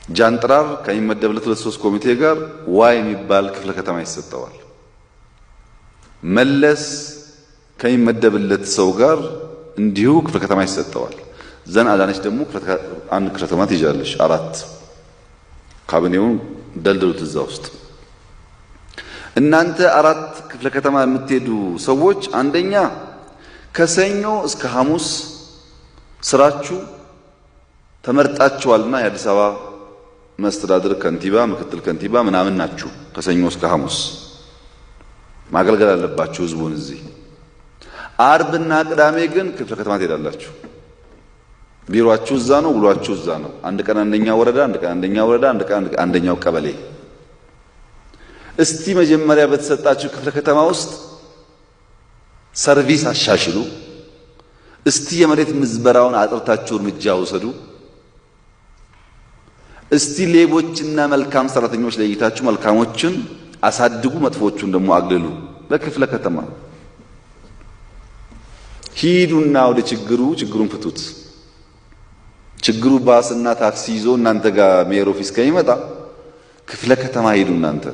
ጃንጥራር ከሚመደብለት ሁለት ሶስት ኮሚቴ ጋር Y የሚባል ክፍለ ከተማ ይሰጠዋል። መለስ ከሚመደብለት ሰው ጋር እንዲሁ ክፍለ ከተማ ይሰጠዋል። ዘን አዳነች ደግሞ አንድ ክፍለ ከተማ ትይዣለሽ። አራት ካቢኔውን ደልድሉት እዛ ውስጥ። እናንተ አራት ክፍለ ከተማ የምትሄዱ ሰዎች አንደኛ ከሰኞ እስከ ሐሙስ ስራችሁ ተመርጣችኋልና የአዲስ አበባ መስተዳድር ከንቲባ፣ ምክትል ከንቲባ ምናምን ናችሁ። ከሰኞ እስከ ሐሙስ ማገልገል አለባችሁ ህዝቡን እዚህ። አርብና ቅዳሜ ግን ክፍለ ከተማ ትሄዳላችሁ። ቢሮአችሁ እዛ ነው፣ ውሏችሁ እዛ ነው። አንድ ቀን አንደኛ ወረዳ፣ አንድ ቀን አንደኛ ወረዳ፣ አንድ ቀን አንደኛው ቀበሌ። እስቲ መጀመሪያ በተሰጣችሁ ክፍለ ከተማ ውስጥ service አሻሽሉ። እስቲ የመሬት ምዝበራውን አጥርታችሁ እርምጃ ውሰዱ። እስቲ ሌቦችና መልካም ሰራተኞች ለይታችሁ መልካሞችን አሳድጉ፣ መጥፎቹን ደግሞ አግልሉ። በክፍለ ከተማ ሂዱና ወደ ችግሩ ችግሩን ፍቱት። ችግሩ ባስና ታክሲ ይዞ እናንተ ጋር mayor office ከሚመጣ ክፍለ ከተማ ሂዱ እናንተ።